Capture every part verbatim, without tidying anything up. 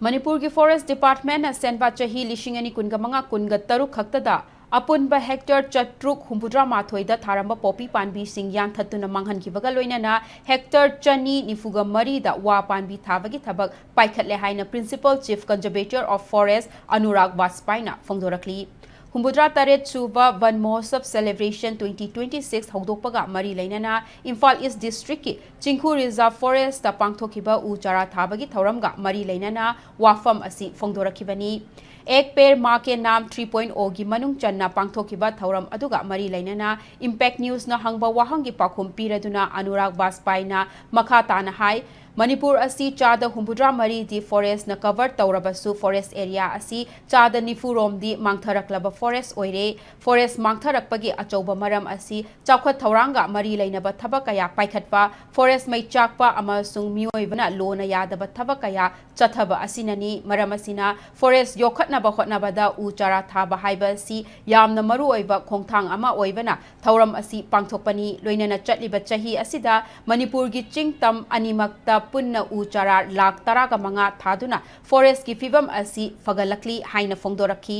ꯃꯅꯤꯄꯨꯔꯒꯤ Forest Departmentꯅ ꯁꯦꯟꯕꯥ ꯆꯍꯤ ꯂꯤꯁꯤꯡ ꯑꯅꯤ ꯀꯨꯟꯒ ꯃꯉꯥ ꯀꯨꯟꯒ ꯇꯔꯨꯛ ꯈꯛꯇꯗ ꯑꯄꯨꯟꯕ hectare ꯆꯥꯇ꯭ꯔꯨꯛ ꯍꯨꯝꯐꯨꯇꯔꯥ ꯃꯥꯊꯣꯏꯗ ꯊꯥꯔꯝꯕ ꯄꯣꯄꯤ ꯄꯥꯝꯕꯤꯁꯤꯡ ꯌꯥꯟꯊꯠꯇꯨꯅ ꯃꯥꯡꯍꯟꯈꯤꯕꯒ ꯂꯣꯏꯅꯅ hectare ꯆꯅꯤ ꯅꯤꯐꯨꯒ ꯃꯔꯤꯗ ꯋꯥ ꯄꯥꯝꯕꯤ ꯊꯥꯕꯒꯤ ꯊꯕꯛ ꯄꯥꯏꯈꯠꯂꯦ ꯍꯥꯏꯅ Principal Chief Conservator of Forest Anurag ꯕꯥꯖꯄꯥꯏꯅ ꯐꯣꯡꯗꯣꯔꯛꯂꯤ꯫ ꯍꯨꯝꯐꯨꯇꯔꯥ ꯇꯔꯦꯠ ꯁꯨꯕ Van Mahotsav Celebration twenty twenty-six ꯍꯧꯗꯣꯛꯄꯒ ꯃꯔꯤ ꯂꯩꯅꯅ ꯏꯝꯐꯥꯜ East Districtꯀꯤ ꯆꯤꯡꯈꯨ Reserve Forestꯇ ꯄꯥꯡꯊꯣꯛꯈꯤꯕ ꯎ ꯆꯥꯔꯥ ꯊꯥꯕꯒꯤ ꯊꯧꯔꯝꯒ ꯃꯔꯤ ꯂꯩꯅꯅ ꯋꯥꯐꯝ ꯑꯁꯤ ꯐꯣꯡꯗꯣꯔꯛꯈꯤꯕꯅꯤ꯫ Ek Ped Maa Ke Naam three point oꯒꯤ ꯃꯅꯨꯡ ꯆꯟꯅ ꯄꯥꯡꯊꯣꯛꯈꯤꯕ ꯊꯧꯔꯝ ꯑꯗꯨꯒ ꯃꯔꯤ ꯂꯩꯅꯅ Impact Newsꯅ ꯍꯪꯕ ꯋꯥꯍꯪꯒꯤ ꯄꯥꯎꯈꯨꯝ ꯄꯤꯔꯗꯨꯅ ꯑꯅꯨꯔꯥꯒ ꯕꯥꯖꯄꯥꯏꯅ ꯃꯈꯥ ꯇꯥꯅ ꯍꯥꯏ, ꯃꯅꯤꯄꯨꯔ ꯑꯁꯤ ꯆꯥꯗ ꯍꯨꯝꯐꯨꯇꯔꯥ ꯃꯔꯤꯗꯤ forestꯅ cover ꯇꯧꯔꯕꯁꯨ forest area ꯑꯁꯤ ꯆꯥꯗ ꯅꯤꯐꯨ ꯔꯣꯝꯗꯤ ꯃꯥꯡꯊꯔꯛꯂꯕ forest ꯑꯣꯏꯔꯦ꯫ Forest ꯃꯥꯡꯊꯔꯛꯄꯒꯤ ꯑꯆꯧꯕ ꯃꯔꯝ ꯑꯁꯤ ꯆꯥꯎꯈꯠ ꯊꯧꯔꯥꯡꯒ ꯃꯔꯤ ꯂꯩꯅꯕ ꯊꯕꯛ ꯀꯌꯥ ꯄꯥꯏꯈꯠꯄ, forest ꯃꯩ ꯆꯥꯛꯄ ꯑꯃꯁꯨꯡ ꯃꯤꯑꯣꯏꯕꯅ ꯂꯣꯅ ꯌꯥꯗꯕ ꯊꯕꯛ ꯀꯌꯥ ꯆꯠꯊꯕ ꯑꯁꯤꯅꯅꯤ꯫ ꯃꯔꯝ ꯑꯁꯤꯅ forest ꯌꯣꯛꯈꯠꯅꯕ ꯍꯣꯠꯅꯕꯗ ꯎ ꯆꯥꯔꯥ ꯊꯥꯕ ꯍꯥꯏꯕ ꯑꯁꯤ ꯌꯥꯝꯅ ꯃꯔꯨꯑꯣꯏꯕ ꯈꯣꯡꯊꯥꯡ ꯑꯃ ꯑꯣꯏꯕꯅ ꯊꯧꯔꯝ ꯑꯁꯤ ꯄꯥꯡꯊꯣꯛꯄꯅꯤ꯫ ꯂꯣꯏꯅꯅ ꯆꯠꯂꯤꯕ ꯆꯍꯤ ꯑꯁꯤꯗ ꯃꯅꯤꯄꯨꯔꯒꯤ ꯆꯤꯡ ꯇꯝ ꯑꯅꯤꯃꯛꯇ ꯄꯨꯟꯅ ꯎ ꯆꯥꯔꯥ ꯂꯥꯈ ꯇꯔꯥꯒ ꯃꯉꯥ ꯊꯥꯗꯨꯅ forestꯀꯤ ꯐꯤꯕꯝ ꯑꯁꯤ ꯐꯒꯠꯂꯛꯂꯤ ꯍꯥꯏꯅ ꯐꯣꯡꯗꯣꯔꯛꯈꯤ꯫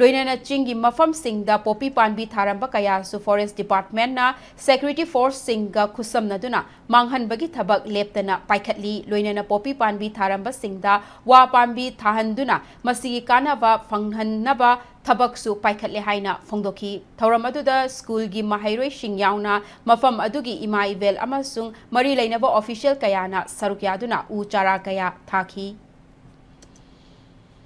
ꯂꯣꯏꯅꯅ ꯆꯤꯡꯒꯤ ꯃꯐꯝꯁꯤꯡꯗ ꯄꯣꯄꯤ ꯄꯥꯝꯕꯤ ꯊꯥꯔꯝꯕ ꯀꯌꯥꯁꯨ Forest Departmentꯅ security forceꯁꯤꯡꯒ ꯈꯨꯠꯁꯝꯅꯗꯨꯅ ꯃꯥꯡꯍꯟꯕꯒꯤ ꯊꯕꯛ ꯂꯦꯞꯇꯅ ꯄꯥꯏꯈꯠꯂꯤ꯫ ꯂꯣꯏꯅꯅ ꯄꯣꯄꯤ ꯄꯥꯝꯕꯤ ꯊꯥꯔꯝꯕꯁꯤꯡꯗ ꯋꯥ ꯄꯥꯝꯕꯤ ꯊꯥꯍꯟꯗꯨꯅ ꯃꯁꯤꯒꯤ ꯀꯥꯟꯅꯕ ꯐꯪꯍꯟꯅꯕ ꯊꯕꯛꯁꯨ ꯄꯥꯏꯈꯠꯂꯦ ꯍꯥꯏꯅ ꯐꯣꯡꯗꯣꯛꯈꯤ꯫ ꯊꯧꯔꯝ ꯑꯗꯨꯗ ꯁ꯭ꯀꯨꯜꯒꯤ ꯃꯍꯩꯔꯣꯏꯁꯤꯡ ꯌꯥꯎꯅ ꯃꯐꯝ ꯑꯗꯨꯒꯤ ꯏꯃꯥ ꯏꯕꯦꯜ ꯑꯃꯁꯨꯡ ꯃꯔꯤ ꯂꯩꯅꯕ official ꯀꯌꯥꯅ ꯁꯔꯨꯛ ꯌꯥꯗꯨꯅ ꯎ ꯆꯥꯔꯥ ꯀꯌꯥ ꯊꯥꯈꯤ꯫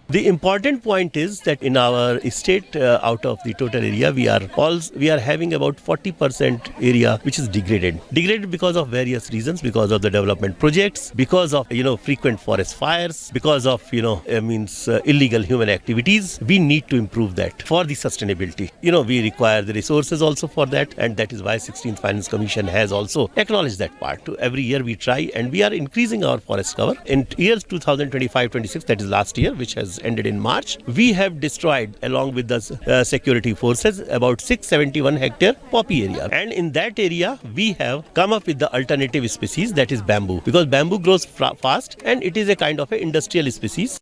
The important point is that in our state, uh, out of the total area, we are all we are having about forty percent area which is degraded. Degraded because of various reasons, because of the development projects, because of, you know, frequent forest fires, because of, you know, uh, means uh, illegal human activities. We need to improve that for the sustainability. You know, we require the resources also for that, and that is why sixteenth Finance Commission has also acknowledged that part. Every year we try, and we are increasing our forest cover. In years two thousand twenty-five twenty-six, that is last year, which has ended in March, we have destroyed, along with the uh, security forces, about six seventy-one hectare poppy area. And in that area, we have come up with the alternative species, that is bamboo, because bamboo grows fra- fast and it is a kind of a industrial species.